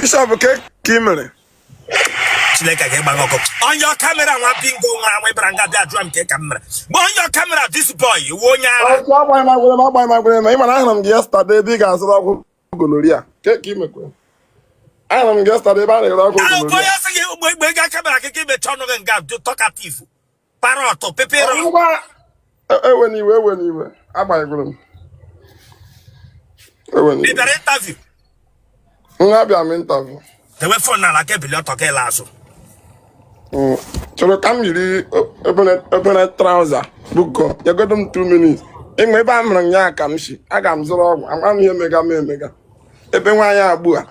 Bishop, ke ka ị mere? Chineke ga-agba gị ọkụ. On your camera, nwa bingo nwa anwa ịbara nga bịa jụọ m nke ka m mere. Mgbe on your camera, this boy wụ onye ara. Ọkụ agbaghị m agwere m agbaghị m agwere m. Ị mara ahụrụ m gị yesterday ebe ị ga-azụrụ ọgwụ gonorrhea. Ke ka ị mekwa? Ahụrụ m gị yesterday ebe a na-ere ọgwụ Ahụ bụ gonorrhea. onye sị gị mgbe mgbe gaa camera gị ka imechi ọnụ gị nga dị talkative. Parrot, pepero. Ngwa ewe n'iwe ewe n'iwe agbaghịgwere m. Ewe Ị n'iwe. bịara interview. Nwa abịa m interview. Dewe phone n'ala ka ebili ọtọ ka ịla azụ. Chọrọ ka m yiri obere trouser buko nyegodo m 2 minutes. Ịma ebe a mụrụ nya ka m si aga m zụrụ ọgwụ ama m ihe mega m emega ebe nwaanyị agbụ a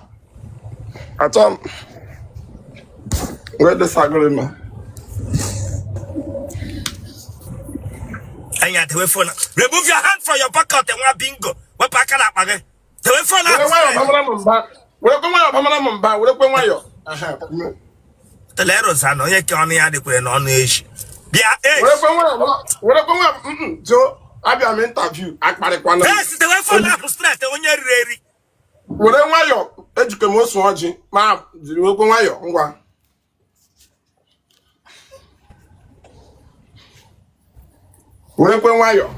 achọ m wee desagoro m. Anya dewe phone. Remove your hand from your pocket nwa bingo. Wepụ aka n'akpa gị. Dewe phone were ahụ. nwayọọ bamara m mba werekwe nwayọọ bamara m mba werekwe nwayọọ. Tele Rosanna onye ke ọnụ ya dịkwere na ọnụ echi. Bịa eh. Werekwe nwayọọ werekwe nwayọọ jo abịa m interview akparịkwana m. Yes, dewe phone ahụ straight onye riri eri. Were nwayọọ ejikọ m ose ọjị ma jiri werekwe nwayọọ ngwa. Werekwe nwayọọ.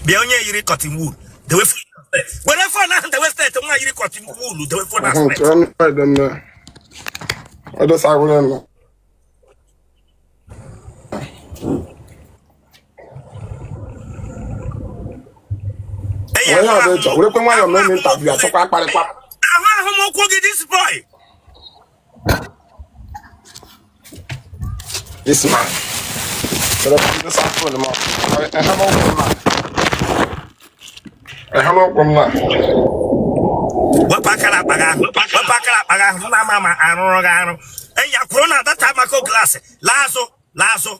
Bịa onye yiri cotton wool. Dewe phone straight. Were phone ahụ dewe straight nwa yiri cotton wool dewe phone ahụ straight. Onye ọzọ ịchọ werekwe nwayọọ mee m interview achọkwa akparịkwa. Ahụ ahụ m ụkwụ gị this boy. This man. Ehebe ụkwụ m na. Wepụ aka n'akpa gị ahụ. Wepụ aka n'akpa gị ahụ na ama ama arụrụ gị arụ. Enyi ya kwụrụ na data mako glass. Laa azụ, laa azụ.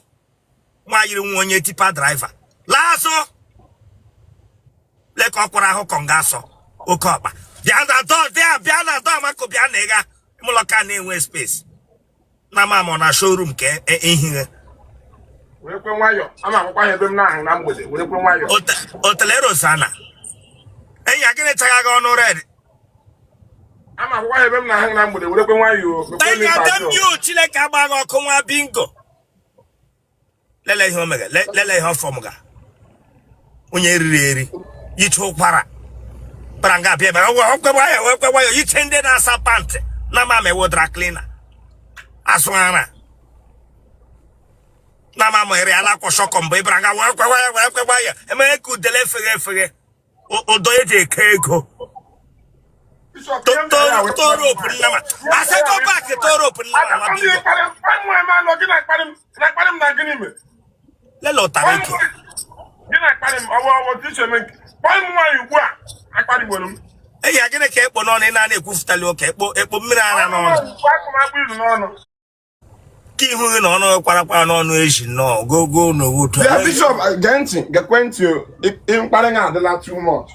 Nwa yiri nwa onye tipper driver. Laa azụ. Lee ka ọ kwara ahụ kọnga asọ. Oke ọkpa. Bịa na dọ bịa bịa na dọ amako bịa na ịga. Ịmụlọ ka na-enwe space. Na ama ama ọ na showroom ka ehihie. Werekwe nwayọọ. Ama akwụkwọ ahụ ebe m na-ahụ na mgbede. Werekwe nwayọọ. Otele Rosanna. Enyi ya gịnị chagha gị ọnụ red? Ama akwụkwọ ahụ ebe m na-ahụ na mgbede. Werekwe nwayọọ. Mekwe m Enyi interview. adam yo Chineke agba gị ọkụ nwa bingo. Lele ihe o mega, lele ihe ọ fọm ga. Onye riri eri, yicha ụkwara. Bara nga abịa ebe ọkwe nwayọọ ekwe nwayọọ yiche ndị na-asa pantị na ma mewo dry cleaner. Asụ ara. Na ma mere ala kwọshọkọ mbụ ịbara nga wee kwe nwayọọ wee kwe nwayọọ emeghe ka udele efeghe efeghe. Ụdọ eji eke ego. Toro nnama. Asị go back toro nnama nwa bingo. Lele ụtara ike. Enyi ya gịnị ka ekpo n'ọnụ ị na-ana ekwufutali ụka ekpo ekpo mmiri ara n'ọnụ. Ka ihu gị na ọnụ kwara kwara n'ọnụ eji nnọọ gogo n'owu otu Bịa Bishop, gee ntị, gekwe ntị o. Mkparị gị adịla too much.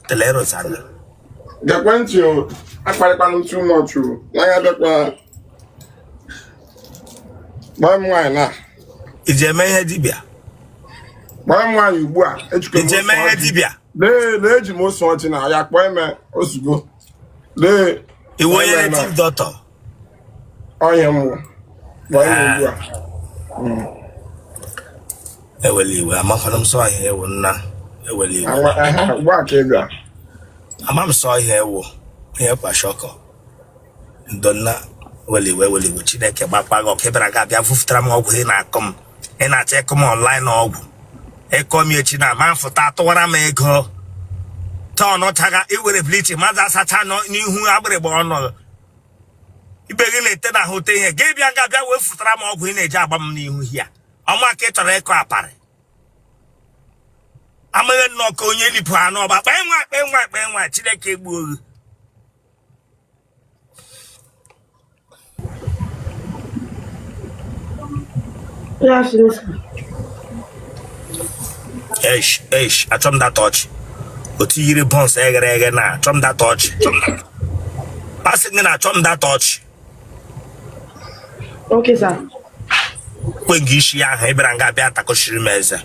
Tele Rosanna. Gekwe ntị o. Akparịkwana m too much o. N'anya bịakwa. Gbaa m nwaanyị na. Iji eme ihe dibịa? Gbaa m nwaanyị ugbu a. Ejikọ m Iji eme ose ihe ọjị. dibịa? Lee, lee eji m ose ọjị na ya kpọọ eme ozugbo. Lee. Ị wụ onye Eme na. native doctor? Onye m wụ. Kpọọ eme ugbu a. Ewela iwe, amakwana m sọ ihe ewu nna. Ewela iwe. Aha, ugbu a ka ị bịa. Ama m sọ ihe ewu. Onye kwashiorkor. Ndo nna ewela iwe ewela iwe Chineke gbakwa gị ọkụ ịbịara ga abịa fụfụtara m ọgwụ ị na-akọ m. Ị na-achọ ịkọ m online ọgwụ. Ịkọ m echi na ma mfụta atụwara m ego. Tọn chaga iwere bleach mmadụ asacha n'ihu agbịrịgba ọnụ ibe gị na-ete na ahụ te ihe gị bịa nga bịa wee fụtara m ọgwụ ị na-eji agba m n'ihu hia ọma ka ị chọrọ ịkọ aparị amaghị nnọọ ka onye lipụ anụ ọgba kpee nwa kpee nwa kpee nwa Chineke egbuo gị. Eish, eish, achọ m that ọchị. Otu yiri buns eghere eghe na achọ m that ọchị. Asị gị na achọ m that ọchị. Okay, sir. Kwe gị isi ahụ ị bịara nga bịa takọchiri m eze.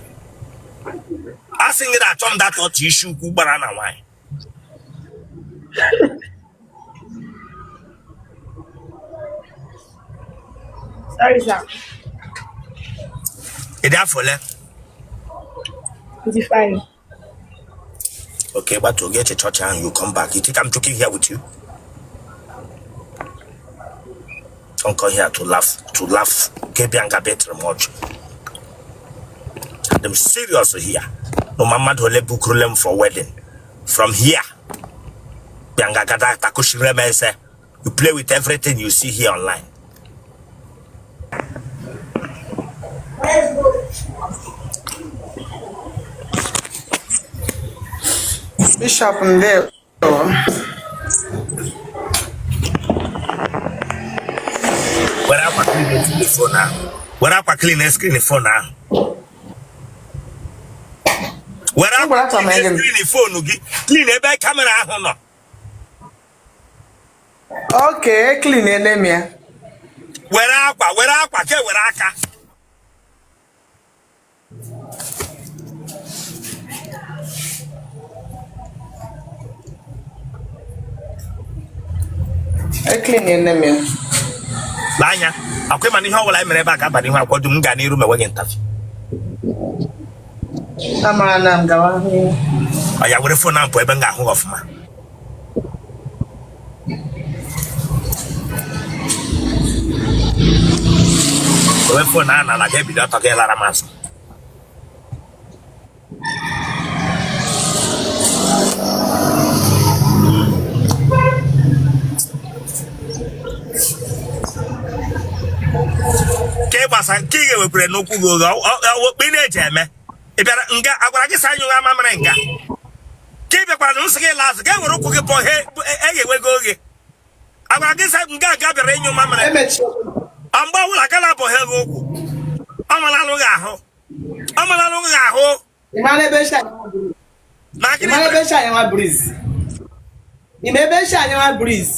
Asị gị na achọ m that ọchị isi ukwu gbara na nwaanyị. Sorry, sir. Ị dị afọ ole? 25. Okay, gbatuo gị eche chọọchị ahụ, you come back. You think I'm joking here with you? Don't come here to laugh, to laugh. Ke bịa nga bịa tịrị m ọchị. I'm serious here. No ma mmadụ ole bukurule m for wedding. From here, bịa nga gada takushire m eze. You play with everything you see here online. Bishop ndewo. Were akwa clean screen phone ahụ. Were akwa clean screen phone ahụ. Were Ị akwa gwara akwa clean mee gịnị? screen phone gị. Clean ebe camera ahụ nọ. Okay, clean ele m ya. Were akwa, were akwa, ka were aka. Clean ele m ya. Lee anya, akwa ịma na ihe ọbụla anyị mere ebe a ga-aba n'ihu akwụkwọ dum m gaa n'iru ma enweghị ntafi. Amara na m gawa n'ihu. Ọ ya were phone ahụ pụọ ebe m ga-ahụ gị ọfụma. Were phone ahụ n'ala ga-ebili ọtọ gị lara m azụ. Ka ị gbasa nke ị ga-ewekwere n'ụkwụ gị oge okpe ị na-eji eme ị bịara nga agwara gị sa anyụghị amamịrị nga ka ị bịakwara na nsị gị la azụ ga ewere ụkwụ gị pụọ he e ga-enwego oge agwara gị sa nga ga bịara ịnyụ mamịrị mgbe ọbụla gala abọghị gị ụkwụ ọ malalụ gị ahụ ọ malalụ gị ahụ na gịnị ebe nshi anyanwa breeze ime ebe nshi anyanwa breeze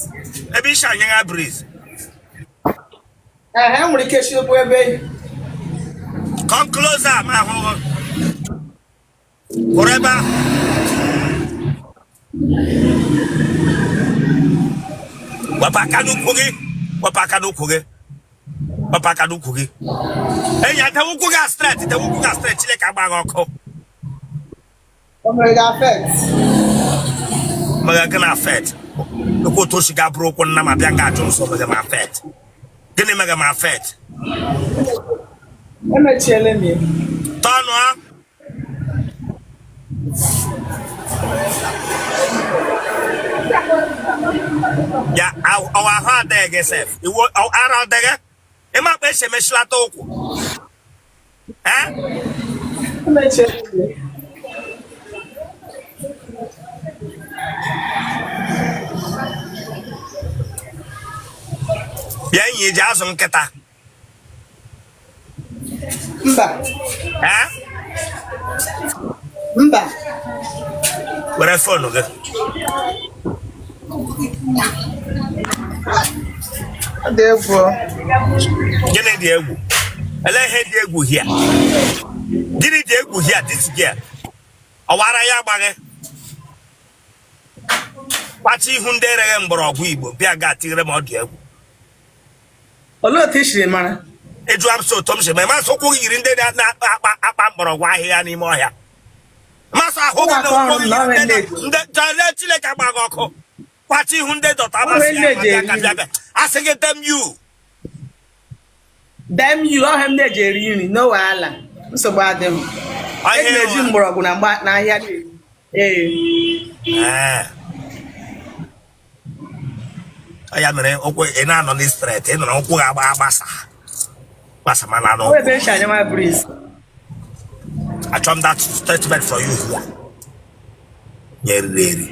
ebe isi anyanwa breeze Ehe, enwere ike shi okwu ebe come closer ma ahụ kwụrụ ebe ahụ wepụ aka n'ukwu gị wepụ aka n'ukwu gị wepụ aka n'ukwu gị enyi ya dewe ụkwụ gị a straight dewe ụkwụ gị a straight Chineke agba gị ọkụ O mere gị affect? Mere gị na affect okwu otu o si ga bụrụ ụkwụ nna ma bịa nga ajụ nsọ mere m affect gịnị mere m affect Emechiele m ya. Tọnụ ha. Ya ọwa ahụ adịghị gị sef iwu ara adịghị ịma akpa esi emechilata ụkwụ eh? Emechiele m ya. Bịa enyi ji azụ nkịta. Mba. Eh? Mba. Were phone gị. Ọ dị egwu. Gịnị dị egwu? Elee ihe dị egwu here? Gịnị dị egwu here this girl? Ọwara ya agbaghị. Kpacha ihu ndị ereghị mgbọrọgwụ Igbo bịa ga tinyere m ọ dị egwu. Olee otu i siri mara? Ị jụọ m sị otu m si ma masị ụkwụ gị yiri ndị na-akpa akpa mgbọrọgwụ ahịhịa n'ime ọhịa masị ahụ gị na ụkwụ gị yiri ndị ndị Chineke agba gị ọkụ kwacha ihu ndị dọta amasị ya bịa ka bịa bịa asị gị damn you Damn you ọhịa m na-eji eri nri no wahala nsogbu adị m eji m eji mgbọrọgwụ na mgba n'ahịa ee Ọ ya mere ụkwụ ị na-anọ na straight ị nọrọ ụkwụ gị agba agbasa gbasa mana anụ ebe nshi anya ma breeze achọ m that statement for you here nye eriri eri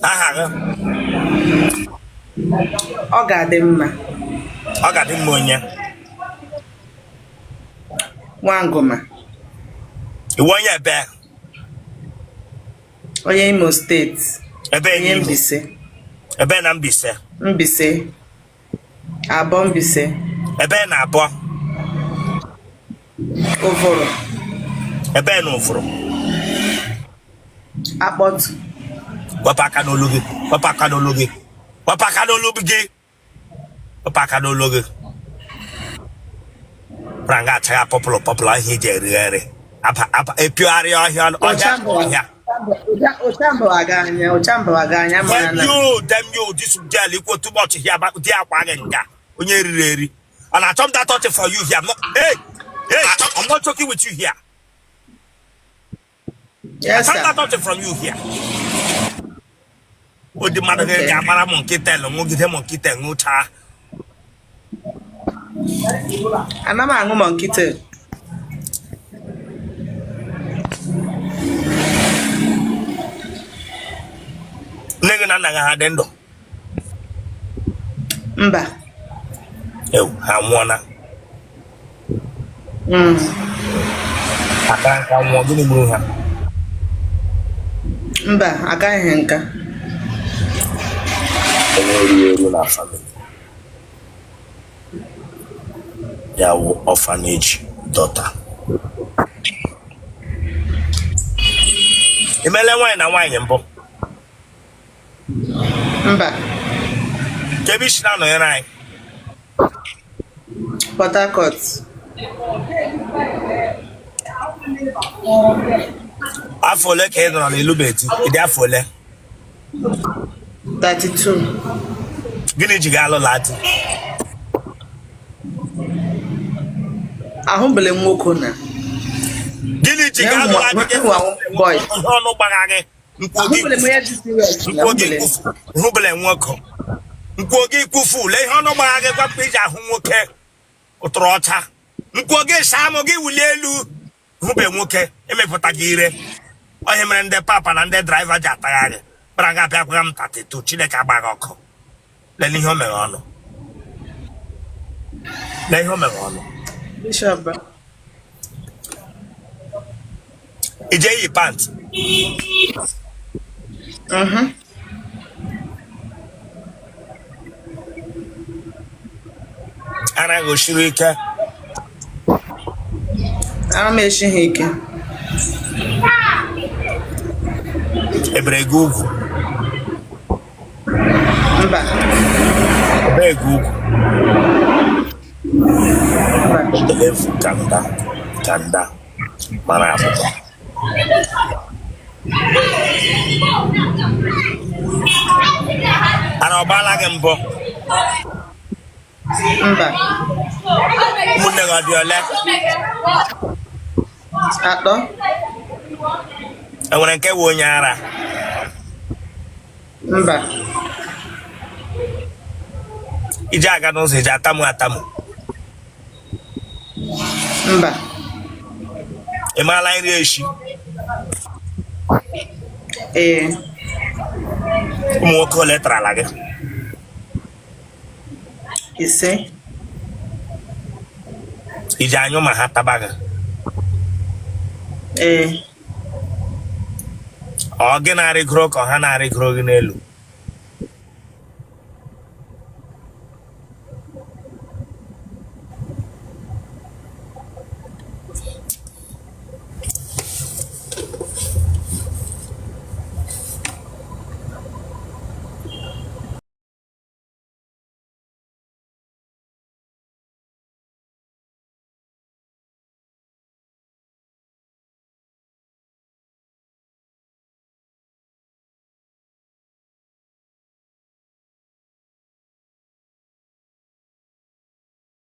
aha gị ọ ga-adị mma ọ ga-adị mma onye Nwanguma ị wụ onye ebe onye Imo steeti ebe onye n'Imo Mbaise ebe na Mbaise Mbaise Aboh Mbaise ebe na Aboh Ụvụrụ ebe na Ụvụrụ Akpọtụ Wepụ aka n'olu gị, wepụ aka n'olu gị, wepụ aka n'olu gị, wepụ aka n'olu gị. Bra nga achagha purple purple ihe iji erigharị aba aba epiogharị ọhịa ọhịa ọhịa. Damn you, damn you, this girl ikwu too much here about di akwa gị nga onye riri eri. And I chop that touch for you here. I'm not, hey, hey, I'm not joking with you here. Yes, I chop sir. that touch from you here. Ụdị mmadụ gị Okay. ga-amara m nkịta elu ṅụgide m nkịta ṅụchaa. Ana m aṅụ monkey tail. Nne gị na nna gị ha dị ndụ? Mba. Ewu, ha nwụọna? Aka nka nwụọ, gịnị gburu ha? Mba, agaghị nka. Onye ruru eru na family ya wụ orphanage daughter. I meela nwaanyị na nwaanyị mbụ? Mba. Ka ebe i si na-anọnyere anyị? Port Harcourt. Afọ ole ka ị nọrọ n'ị lụbe di? Ị dị afọ ole? 32. Gịnị ji gị alụla di? Ahụbele m nwoke na. Gịnị ji gị alụla di? Gị ihe ọnụ gbagha gị hụbele nwoke nkwuo gị kwufu lee ihe ọnụ gbagha gị gwapụ iji ahụ nwoke ụtụrụ ọcha nkwuo gị saa mụ gị wulie elu hụbe nwoke emepụta gị ire ọ ihe mere ndị papa na ndị driver ji atagha gị bara gị abịa gwa m 32 Chineke agba gị ọkụ. Lee ihe o mere ọnụ, lee ihe o mere ọnụ. Bishop. I je yi pant? Mhm. Ara gị o shiri ike? Ara m eshighị ike. E bere gị ugwu? Mba. Ebee gị ugwu? Mba. Elefu kanda kanda mara akwụkwọ. Ara ọ gbaala gị mbụ? Mba. Ụmụnne gị ọ dị ole? 3. Enwere nke wụ onye ara? Mba. I ji aga n'ụzọ, i ji atamu atamu? Mba. Ị maala nri eshi? Ee. Ụmụ nwoke ole tarala gị? 5. I ji anyụ ma ha taba gị? Ee. Ọ gị na-arịgoro ka ha na-arịgoro gị n'elu?